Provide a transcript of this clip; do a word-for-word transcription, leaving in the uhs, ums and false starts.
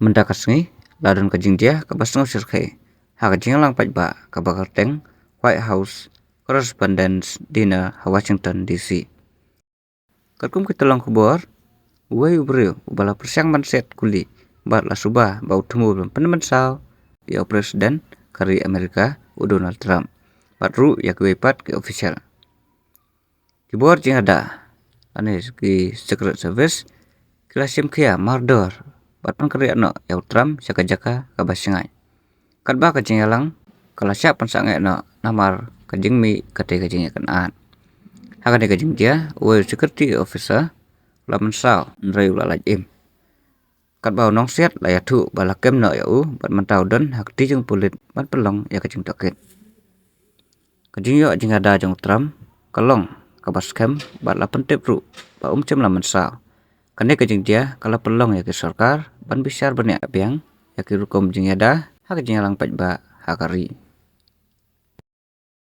Mynta ka sngi la don ka jingjia kaba sngewsih ha ka jingïalang paidbah kaba kyrteng White House Correspondents' Dinner ha Washington D C. Katkum ki tyllong khubor, uwei u briew uba la pyrshang ban siat kuli bad la suba ba u thmu ban pynmynsaw ïa u President ka ri Amerika u Donald Trump bad ruh ïa kiwei pat ki official. Ki bor jingïada lane ki Secret Service ki la shim khia mardor bad pynkhreh noh ïa u Trump sha ka jaka kaba shngaiñ. Katba ka jingïalang ka la shah pynsangeh noh namar ka jingmih katei ka jingïakynad. Ha kane ka jingjia uwei u security officer u la mynsaw hynrei u la lait im. Katba u nongsiat la ïathuh ba la kem noh ïa u bad mynta u don ha kti jong pulit ban pynlong ïa ka jingtohkit. Ka jingïoh jingïada jong u Trump ka long kaba skhem bad la pyntip ruh ba um shym la mynsaw. Kane ka jingjia ka la pynlong ïa ki sorkar ban bishar bniah biang ïa ki rukom jingïada ha ka jingïalang paidbah ha ka ri.